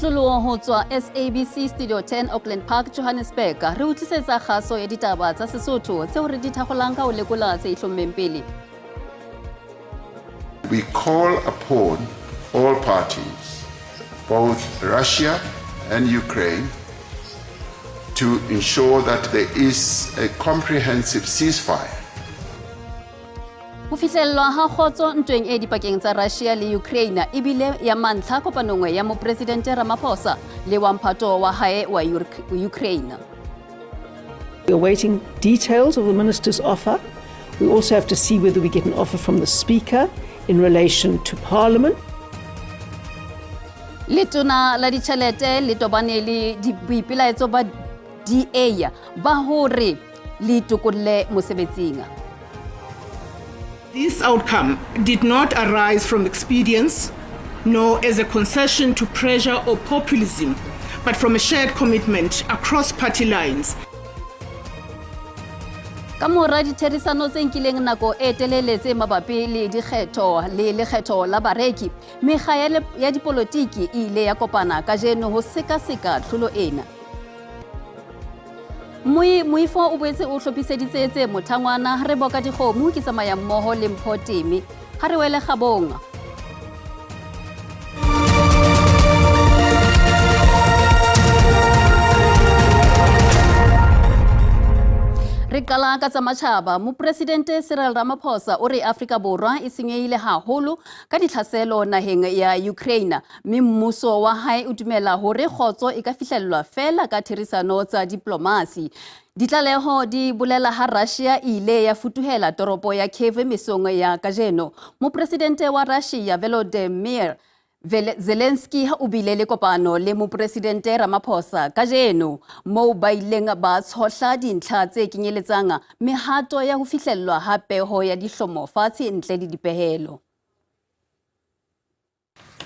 otloloho ho tswa SABC Studio 10 Auckland Park, Johannesburg. Re o tlisetsa kgaso ya ditaba tsa Sesotho tseo re di thakgolang ka ho lekola tse ihlommeng pele. We call upon all parties, both Russia and Ukraine, to ensure that there is a comprehensive ceasefire. Ho fihlellwa ha kgotso ntweng e dipakeng tsa Russia le Ukraine e bile ya mantlha kopanong ya Mopresidente Ramaphosa le wa mphato wa hae wa Ukraine. We are awaiting details of the minister's offer. We also have to see whether we get an offer from the Speaker in relation to Parliament. Letona la ditjhelete le tobane le boipelaetso ba DA ba hore le itokolle mosebetsing. This outcome did not arise from expedience, nor as a concession to pressure or populism, but from a shared commitment across party lines. Ka mora ditherisano tse nkileng nako e telele tse mabapi le dikgetho le lekgetho la bareki, mekga ya dipolotiki e ile ya kopana kajeno ho sekaseka tlholo ena. Moifo o boetse o hlophiseditse tse mothangwana re boka dikgomo ke tsamaya mmoho le Mpho Teme. Ha re wele kgabong. Re qala ka tsa matjhaba. Mopresidente Cyril Ramaphosa o re Afrika Borwa e senyehile haholo ka ditlhaselo naheng ya Ukraine, mme mmuso wa hae o dumela hore kgotso e ka fihlellwa feela ka therisano tsa diplomasi. Ditlaleho di bolela ha Russia e ile ya futuhela toropo ya Kiev mesong ya kajeno. Mopresidente wa Russia Volodymyr Zelensky o bile le kopano le Mopresidente Ramaphosa kajeno, moo ba ileng ba tshohla dintlha tse kenyeletsang mehato ya ho fihlellwa ha peho ya dihlomo fatshe ntle le dipehelo.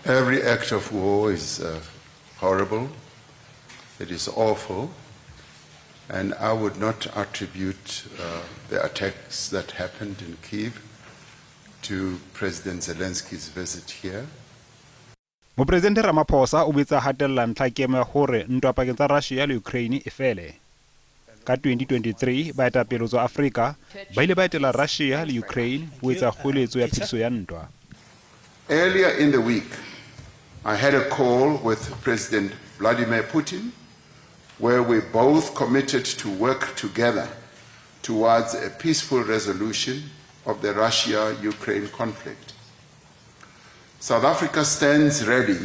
Every act of war is horrible, it is awful, and I would not attribute the attacks that happened in Kiev to President Zelensky's visit here. Mopresidente Ramaphosa o boetse a hatella ntlha kemo ya hore ntwa pakeng tsa Russia le Ukraine e fele. Ka 2023 baetapele ho tswa Afrika ba ile ba etela Russia le Ukraine ho etsa kgoeletso ya phediso ya ntwa. Earlier in the week, I had a call with President Vladimir Putin, where we both committed to work together towards a peaceful resolution of the Russia-Ukraine conflict. South Africa stands ready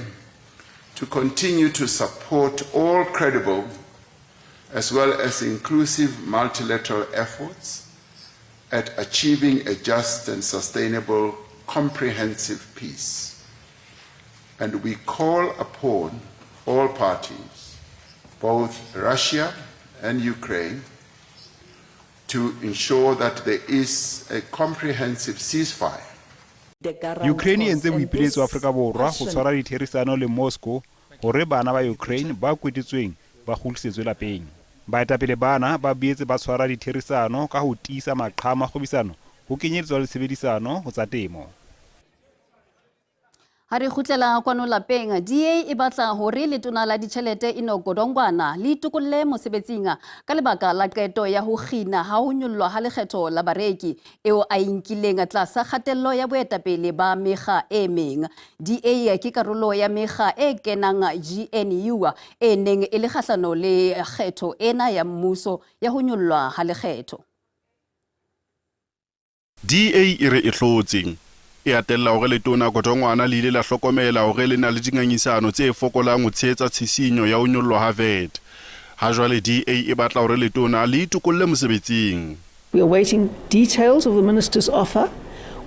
to continue to support all credible as well as inclusive multilateral efforts at achieving a just and sustainable comprehensive peace. And we call upon all parties, both Russia and Ukraine, to ensure that there is a comprehensive ceasefire. Ukraine e entse boipiletso Afrika Borwa ho tshwara ditherisano le Moscow hore bana ba Ukraine ba kwetetsweng ba kgutlisetswe lapeng. Baetapele bana ba boetse ba tshwara ditherisano ka ho tiisa maqhama a kgwebisano ho kenyeletswa le tshebedisano ho tsa temo. Ha re kgutlela kwano lapeng, DA e batla hore letona la ditjhelete Enoch Godongwana le itokolle mosebetsing ka lebaka la qeto ya ho kgina ha ho nyollwa ha lekgetho la bareki eo a e nkileng tlasa kgatello ya boetapele ba mekga e meng. DA ke karolo ya mekga e kenang GNU e neng e le kgahlano le kgetho ena ya mmuso ya ho nyollwa ha lekgetho. DA e re e hlotse. E hatella hore letona Godongwana le ile la hlokomela hore le na le dingangisano tse fokolang ho tshehetsa tshisinyo ya ho nyollwa ha VAT. Ha jwale DA e batla hore letona le itokolle mosebetsing. We are awaiting details of the minister's offer.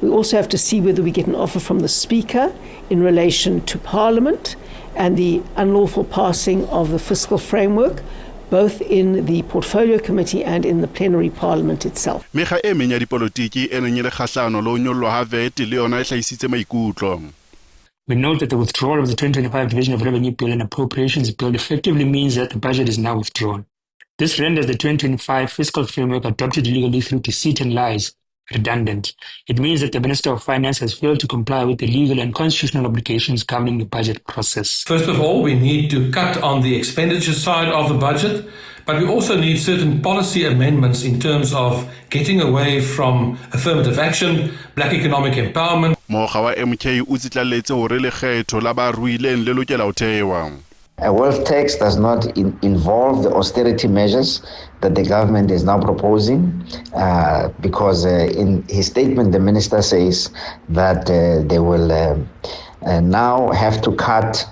We also have to see whether we get an offer from the Speaker in relation to Parliament and the unlawful passing of the fiscal framework, both in the Portfolio Committee and in the plenary Parliament itself. Mekga e meng ya dipolotiki e neng e le kgahlano le ho nyollwa ha VAT le yona e hlahisitse maikutlo. We note that the withdrawal of the 2025 Division of Revenue Bill and Appropriations Bill effectively means that the budget is now withdrawn. This renders the 2025 fiscal framework adopted illegally through deceit and lies redundant. It means that the Minister of Finance has failed to comply with the legal and constitutional obligations governing the budget process. First of all, we need to cut on the expenditure side of the budget, but we also need certain policy amendments in terms of getting away from affirmative action, black economic empowerment. Mokga wa MK o tsitlalletse hore lekgetho la ba ruileng le lokela ho thewa. A wealth tax does not involve the austerity measures that the government is now proposing, because in his statement, the minister says that they will now have to cut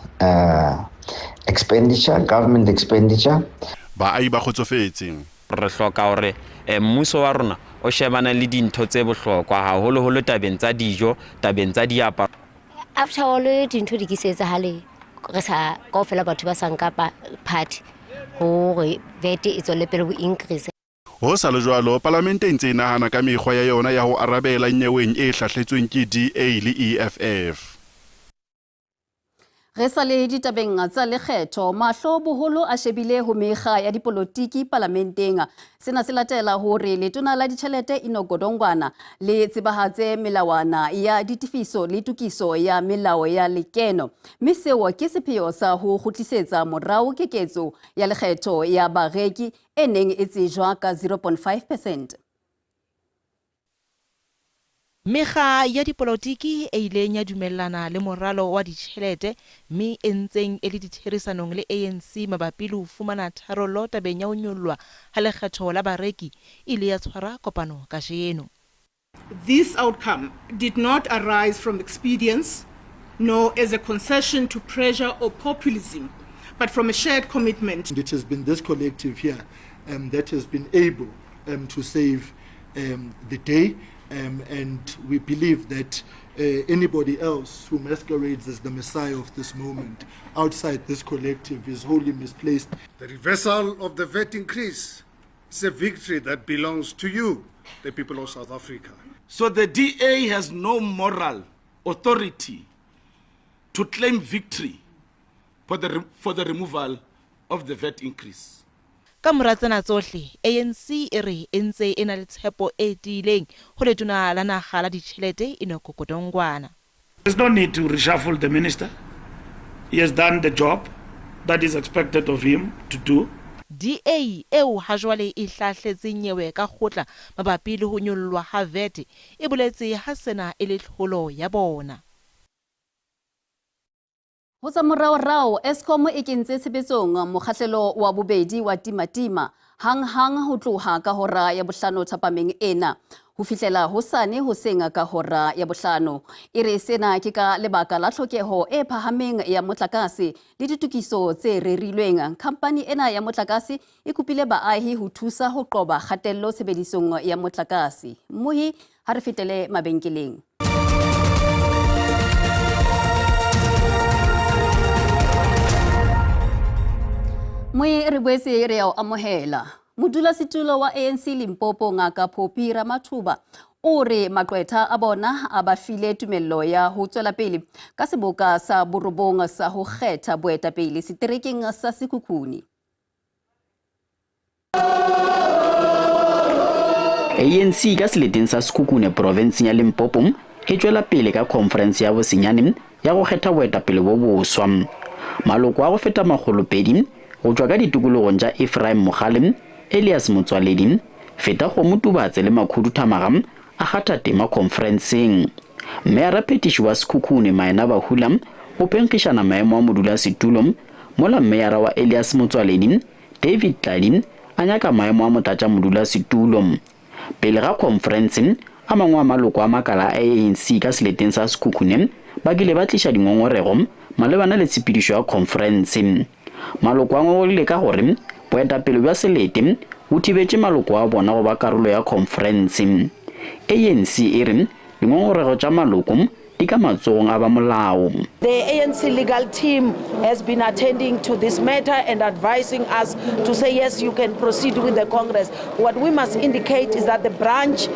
expenditure, government expenditure. Baahi ba kgotsofetse. Re hloka hore mmuso wa rona o shebane le dintho tse bohlokwa haholoholo tabeng tsa dijo, tabeng tsa diaparo. After all, dintho di ke se etsahale re sa kaofela batho ba sa nka party hore VAT e tswelle pele ho increase. Ho sa le jwalo, palamente e ntse e nahana ka mekgwa ya yona ya ho arabela nyeweng e hlahletsweng ke DA le EFF. Re sa le ditabeng tsa lekgetho, mahlo boholo a shebile ho mekga ya dipolotiki palamenteng. Sena se latela hore letona la ditjhelete Enoch Godongwana le tsebahatse melawana ya ditefiso le tokiso ya melao ya lekeno. Mme seo ke sepheo sa ho kgutlisetsa morao keketso ya lekgetho ya bareki e neng e tsejwa ka 0.5%. Mekga ya dipolotiki e ileng ya dumellana le moralo wa ditjhelete mme e ntseng e le ditherisanong le ANC mabapi le ho fumana tharollo tabeng ya ho nyollwa ha lekgetho la bareki e ile ya tshwara kopano kajeno. This outcome did not arise from expedience, nor as a concession to pressure or populism, but from a shared commitment. It has been this collective here that has been able to save the day. And we believe that anybody else who masquerades as the messiah of this moment outside this collective is wholly misplaced. The reversal of the VAT increase is a victory that belongs to you, the people of South Africa. So the DA has no moral authority to claim victory for the removal of the VAT increase. Ka mora tsena tsohle, ANC e re e ntse e na le tshepo e tiileng ho letona la naha la ditjhelete Enoch Godongwana. There's no need to reshuffle the minister. He has done the job that is expected of him to do. DA eo ha jwale e hlahletse nyewe ka kgotla mabapi le ho nyollwa ha VAT e boletse ha sena e le tlholo ya bona. Ho tsa moraorao, Eskom e kentse tshebetsong mokgahlelo wa bobedi wa Timatima hanghang ho tloha ka hora ya bohlano thapameng ena ho fihlela hosane hoseng ka hora ya bohlano. E re sena ke ka lebaka la tlhokeho e phahameng ya motlakase le ditokiso tse rerilweng. Khampani ena ya motlakase e kopile baahi ho thusa ho qoba kgatello tshebedisong ya motlakase. Mmohi, ha re fetele mabenkeleng. Moe re boetse re ya o amohela. Modulasetulo wa ANC Limpopo Ngaka Phophi Ramathuba o re maqwetha a bona a ba file tumello ya ho tswela pele ka seboka sa borobong sa ho kgetha boetapele seterekeng sa Sekhukhune. ANC ka seleteng sa Sekhukhune provinseng ya Limpopo e tswela pele ka conference ya bosenyane ya go kgetha boetapele bo boswa. Maloko a go feta 200 go tswa ka ditokologong tša Ephraim Mogale, Elias Motswaledi, Feta Kgomo Tubatse le Makhuduthamaga a kgatha tema conferenceng. Meyara phetiši wa Sekhukhune Maena Bahula o phenkgišana maemo a modulasetulo, mola meyara wa Elias Motswaledi David Tladi a nyaka maemo a motlatša modulasetulo. Pele ga conference, a mangwe a maloko a makala a ANC ka seleteng sa Sekhukhune ba kile ba tliša dingongorego malebana le tshepedišo ya conference. Maloko a ngongolile ka gore boetapele bja selete bo thibetše maloko a bona go ba karolo ya conference. ANC e re dingongorego tša maloko di ka matsogong a ba molao. The ANC legal team has been attending to this matter and advising us to say yes, you can proceed with the Congress. What we must indicate is that the branch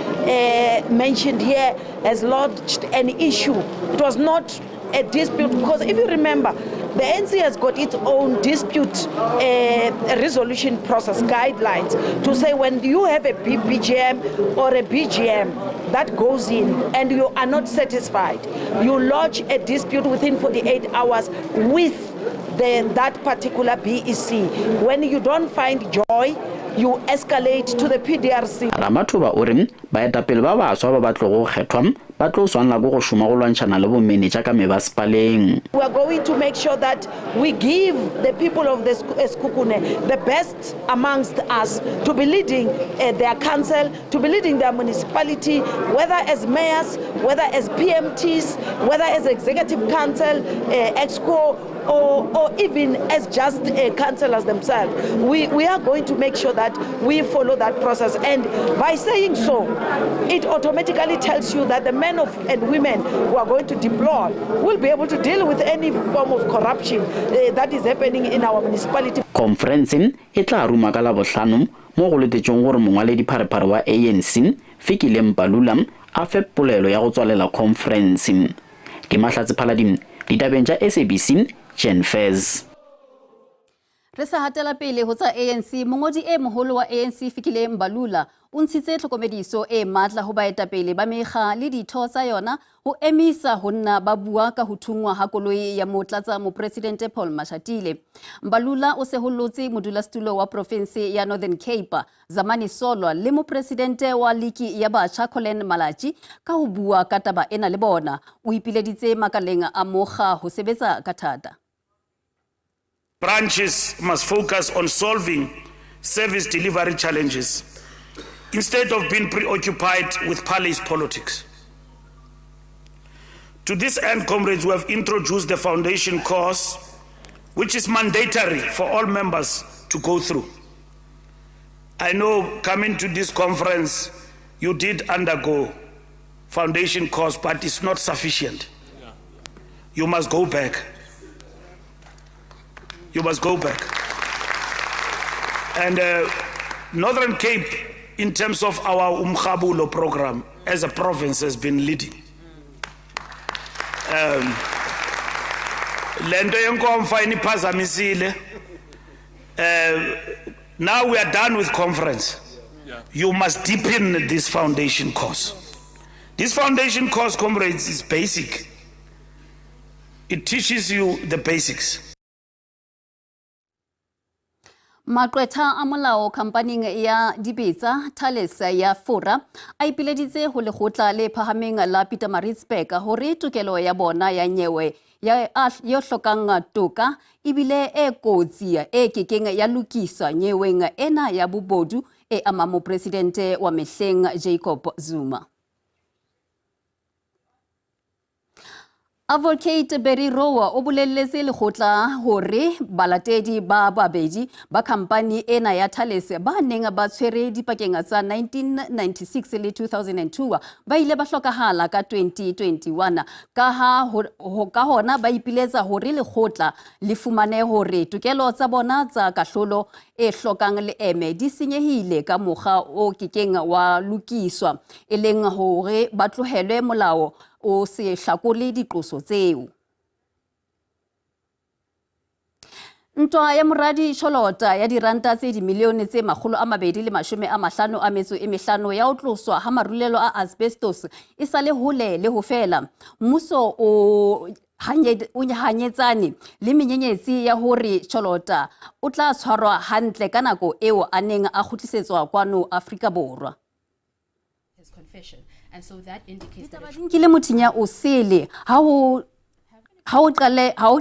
mentioned here has lodged an issue. It was not a dispute because if you remember, The ANC has got its own dispute resolution process guidelines to say when you have a BGM or a BGM that goes in and you are not satisfied, you lodge a dispute within 48 hours with that particular BEC. When you don't find joy, you escalate to the PDRC. Ramathuba o re baetapele ba baswa ba ba tlogo kgethwa ba tlo swanela ke go šoma go lwantšhana le bomenetša ka mebasepaleng. We are going to make sure that we give the people of the Sekhukhune the best amongst us to be leading their council, to be leading their municipality, whether as mayors, whether as PMTs, whether as executive council, exco, or even as just councillors themselves. We are going to make sure that we follow that process. And by saying so, it automatically tells you that the men and women who are going to deploy will be able to deal with any form of corruption that is happening in our municipality. Conference e tla ruma ka Labohlano mo go letetšweng gore mongwaledipharephare wa ANC Fikile Mbalula a fe polelo ya go tswalela conference. Ke Mahlatse Phaladimo ditabeng tša SABC Jen Fez. Re sa hatela pele ho tsa ANC, mongodi e moholo wa ANC Fikile Mbalula o ntshitse tlhokomediso e matla ho baetapele ba mekga le ditho tsa yona ho emisa ho nna ba bua ka ho thungwa ha koloi ya motlatsa mopresidente Paul Mashatile. Mbalula o sehollotse modulasetulo wa provinse ya Northern Cape Zamani Solwa le mopresidente wa liki ya batjha Collen Malatji ka ho bua ka taba ena le bona. O ipileditse makaleng a mokga ho sebetsa ka thata. Branches must focus on solving service delivery challenges instead of being preoccupied with palace politics. To this end, comrades, we have introduced the foundation course, which is mandatory for all members to go through. I know coming to this conference, you did undergo foundation course, but it's not sufficient. You must go back. You must go back. And Northern Cape, in terms of our Umkhabulo program, as a province, has been leading. Lento yenkomfa iniphazamisile. Now we are done with conference. You must deepen this foundation course. This foundation course, comrades, is basic. It teaches you the basics. Maqwetha a molao khampaning ya dibetsa Thales ya Fora a ipileditse ho lekgotla le phahameng la Pietermaritzburg hore tokelo ya bona ya nyewe ya yo hlokang toka ebile e kotsi e kekeng ya lokiswa nyeweng ena ya bobodu e amang mopresidente wa mehleng Jacob Zuma. Advocate Barry Roa o bolelletse lekgotla hore balatedi ba babedi ba khampani ena ya Thales ba neng ba tshwere dipakeng tsa 1996 le 2002 ba ile ba hlokahala ka 2021. Ka ha ka hona ba ipiletsa hore lekgotla le fumane hore tokelo tsa bona tsa kahlolo e hlokang leeme di senyehile ka mokgwa o kekeng wa lokiswa, e leng hore ba tlohelwe molao o se hlakole diqoso tseo. Ntwa ya moradi Cholota ya diranta tse dimilione tse 255 ya ho tloswa ha marulelo a asbestos e sale hole le ho fela. Mmuso o hanyetsane le menyenyetsi ya hore Cholota o tla tshwarwa hantle ka nako eo a neng a kgutlisetswa kwano Afrika Borwa. Ditaba di nkile mothinya o sele ha ho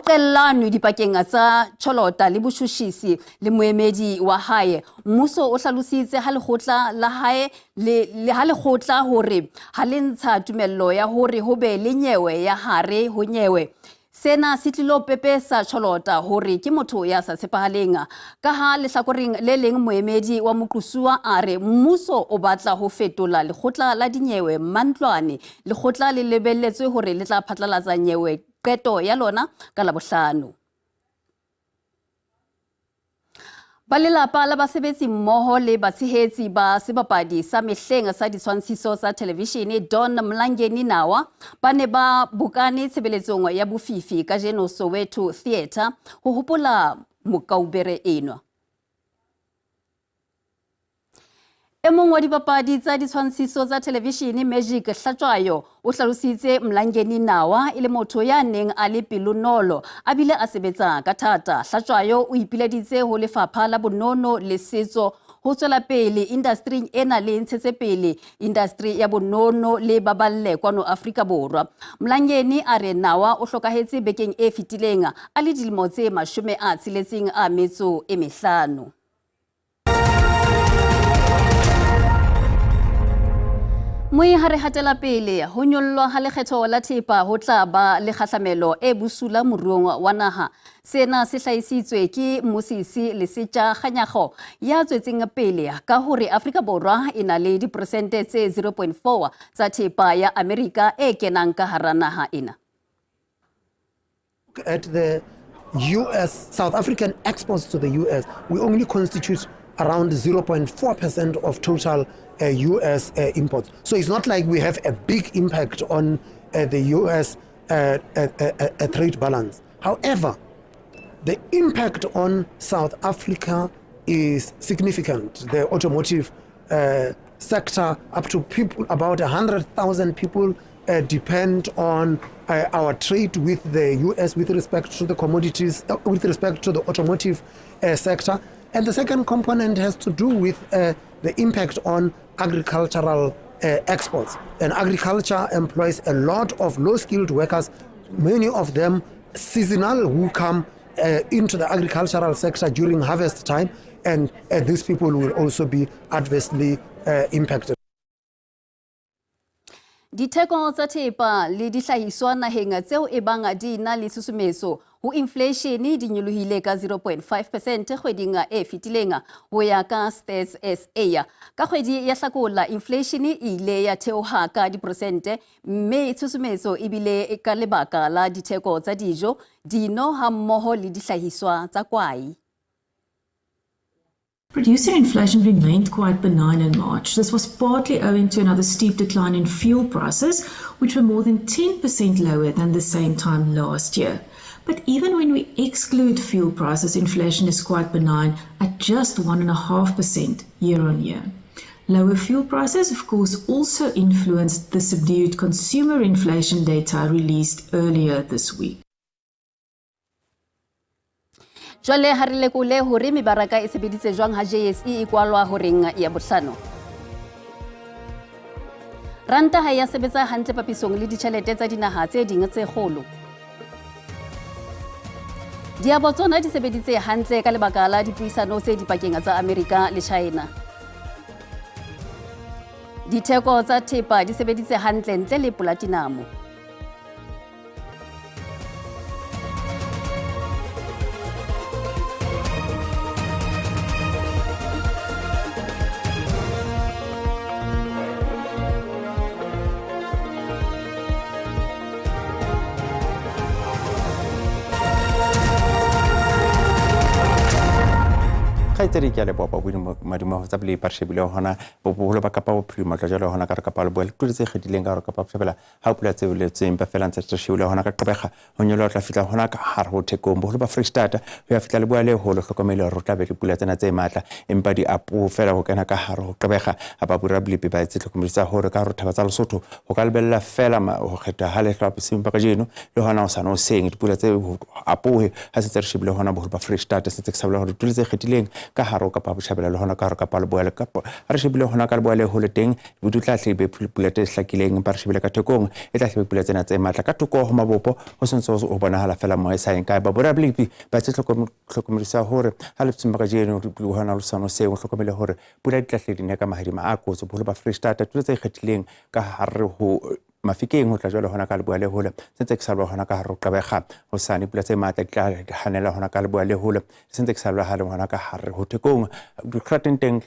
qellanwe dipakeng tsa Cholota le boshushisi le moemedi wa hae. Mmuso o hlalositse ha lekgotla la hae le ha lekgotla hore ha le ntsha tumello ya hore ho be le nyewe ya hare ho nyewe. Sena se tlilo pepesa Cholota hore ke motho ya sa tshepahaleng. Ka ha lehlakoreng le leng moemedi wa moqosuwa a re mmuso o batla ho fetola lekgotla la dinyewe mantlwane. Lekgotla le lebelletswe hore le tla phatlalatsa nyewe qeto ya lona ka Labohlano. Ba lelapa la basebetsi mmoho le batshehetsi ba sebapadi sa mehleng sa ditshwantshiso tsa thelevishene Don Mlangeni Nawa ba ne ba bokane tshebeletsong ya bofifi kajeno Soweto Theatre ho hopola mokaubere enwa. E mong wa dibapadi tsa ditshwantshiso tsa thelevishene Magic Hlatshwayo o hlalositse Mlangeni Nawa e le motho ya neng a le pelonolo a bile a sebetsa ka thata. Hlatshwayo o ipileditse ho lefapha la bonono le setso ho tswela pele indastering ena le ntshetse pele indasteri ya bonono le baballe kwano Afrika Borwa. Mlangeni a re Nawa o hlokahetse bekeng e fetileng a le dilemo tse 65. Moi ha re hatela pele ho nyollwa ha lekgetho la thepa ho tla ba le kgahlamelo e bosula moruong wa naha. Sena se hlahisitswe ke Mmusisi Lesetja Kganyago ya tswetseng pele ka hore Afrika Borwa e na le diperesente tse 0.4 tsa thepa ya Amerika e kenang ka hara naha ena. At the US, South African exports to the US, we only constitute around 0.4% of total US imports. So it's not like we have a big impact on the US trade balance. However, the impact on South Africa is significant. The automotive sector, up to people, about 100,000 people depend on our trade with the US with respect to the commodities, with respect to the automotive sector. And the second component has to do with the impact on agricultural exports. And agriculture employs a lot of low-skilled workers, many of them seasonal, who come into the agricultural sector during harvest time, and these people will also be adversely impacted. Ditheko tsa thepa le dihlahiswa naheng tseo e bang di na le tshusumetso ho inflation di nyolohile ka 0.5% kgweding e fetileng ho ya ka Stats SA. Ka kgwedi ya Hlakola inflation e ile ya theoha ka diperesente mme tshusumetso e bile ka lebaka la ditheko tsa dijo, dino hammoho le dihlahiswa tsa kwae. Producer inflation remained quite benign in March. This was partly owing to another steep decline in fuel prices, which were more than 10% lower than the same time last year. But even when we exclude fuel prices, inflation is quite benign at just 1.5% year on year. Lower fuel prices, of course, also influenced the subdued consumer inflation data released earlier this week. Jwale ha re lekole hore mebaraka e sebeditse jwang ha JSE e kwalwa horeng ya bohlano. Ranta ha ya sebetsa hantle papisong le ditjhelete tsa dinaha tse ding tse kgolo. Diabo tsona di sebeditse hantle ka lebaka la dipuisano tse dipakeng tsa Amerika le China. Ditheko tsa thepa di sebeditse hantle ntle le platinum. Kgaitsedi ke a leboha babudi madimo tsa pele ba re shebile hona boholo ba Kapa Bophirima tla jalo hona ka re Kapa Leboya le tulo tse kgethileng ka hore Kapa Bohlabela ha pula tse boletsweng ba fela ntse re shebile hona ka Gqeberha ho nyoloha tla fihla hona ka hare ho Thekong boholo ba Freistata ho ya fihla Leboya le holo hlokomele hore ho tla be le pula tsena tse matla empa di apo fela ho kena ka hare ho Gqeberha ha ba bura bolepi ba etse tlhokomediso hore ka hare ho thaba tsa Lesotho ho ka lebella fela ho kgetha ha lehlwa bosiung ba kajeno le hona ho sane hoseng dipula tse apohe ha se tse re shebile hona boholo ba Freistata se tse ke sa bolela hore dipula tse kgethileng ka hare ho Kapa Botjhabela le hona ka hare Kapa Leboya le Kapa ha re shebile hona ka Leboya le hole teng bodu tla hle be pula tse hlakileng empa re shebile ka Thekong e tla hle be pula tsena tse matla ka thoko ho mabopo ho sentse ho bonahala fela moya e sa yeng kae ba borablipi ba tse hlokomedisa hore ha le bosiung ba kajeno hona le sane hoseng o hlokomele hore pula di tla hle di ne ka mahadima a kotsi boholo ba Freistata tulo tse ikgethileng ka hare ho Mafikeng ho tla jwale hona ka Leboya le hole se ntse ke sa lwa hona ka hare ho Gqeberha hosane pula tse matla di tla hanela hona ka Leboya le hole se ntse ke sa lwa hale hona ka hare ho Thekong dikrateng teng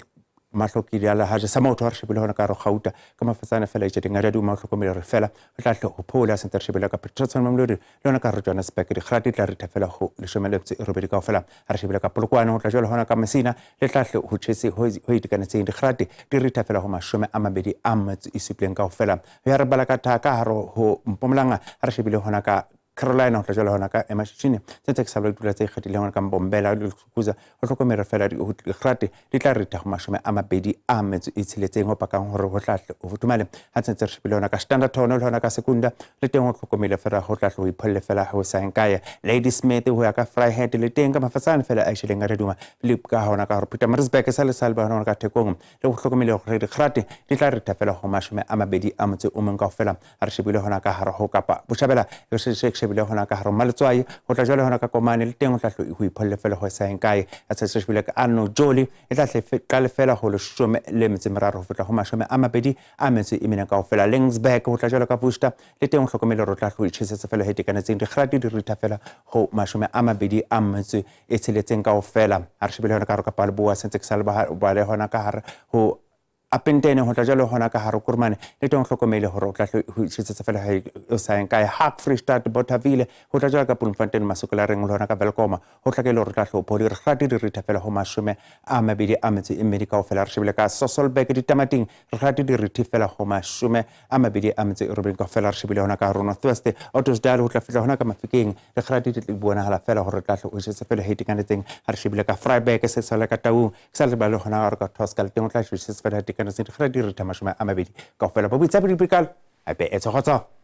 Mahlokile a lehaje sa maoto, ha re shebile hona ka hare Gauta ka mafatsana fela itšeding a duma, o hlokomele hore fela o tla hle ho phola. Sentse re shebile ka Pretoria, Mamelodi le yona ka hare Johannesburg, dikgrate di tla ritha fela ho 18 kaofela. Ha re shebile ka Polokwane, ho tla jwalo hona ka Messina, le tla hle ho tjhese ho itekanetseng, dikgrate di ritha fela ho 27 kaofela. Ho ya re bala ka thaka hare ho Mpumalanga, ha re shebile hona ka Carolina, ho tla jwalo hona ka Emashishini, tse tse ke sa dula tse ikgethileng hona ka Mbombela le Hlukuza, ho hlokomela fela dikgrate di tla ritha ho 26, ho pakang hore ho tla ho futhumale. Ha tse re shebile hona ka Standerton le hona ka Secunda, le teng ho hlokomele fela ho tla ho ipholle fela ho sa kae. Ladysmith ho ya ka Vryheid, le teng ka mafatsane fela a shileng a reduma le ka hona ka hore Pietermaritzburg sa le sa le ba hona ka Thekong, le ho hlokomele hore dikgrate di tla ritha fela ho 21 kaofela. Ha re shebile hona ka hare ho Kapa Botjhabela, re shebile hona ka hare Maletswai, ho tla jwale hona ka Komane, le teng ho tla ho ipholle fela ho sa kae. A se shebile ka Ano Joli, e tla hle qale fela ho 13 ho fihla ho 24 kaofela. Laingsburg ho tla jwale ka Worcester, le teng ho hlokomele hore o tla ho itjhesetsa fela ho itekanetseng, dikgrate di ritha fela ho 26 kaofela. Ha re shebile hona ka hare Kapa Leboa, sentse ke sa le ba le hona ka hare ho Apentene, ho tla jwalo hona ka hare Kurumane, le teng hlokomele hore o tla ho itjhesetsa fela ha o sa kae. Hak Freestad Bothaville, ho tla jwalo ka Bloemfontein Masokolareng, le hona ka Welkom, ho tla ke le hore o tla hlo phodi re kgate di ritha fela ho 22 kaofela. Re shebile ka Sasolburg ditamating, re kgate di rithe fela ho 28 kaofela. Re shebile hona ka hare North West, Ottosdal, ho tla fihla hona ka Mafikeng, re kgate di bonahala fela hore tla hlo o itjhetse fela ha itekanetseng. Ha re shebile ka Vryburg, se sala ka Taung, ke sa lebale hona re ka Tosca, le teng o tla tjhese fela tekanetseng, dikgara di ritha 20 kaofela. Bo boitsa dipikalo ape e tshogotso.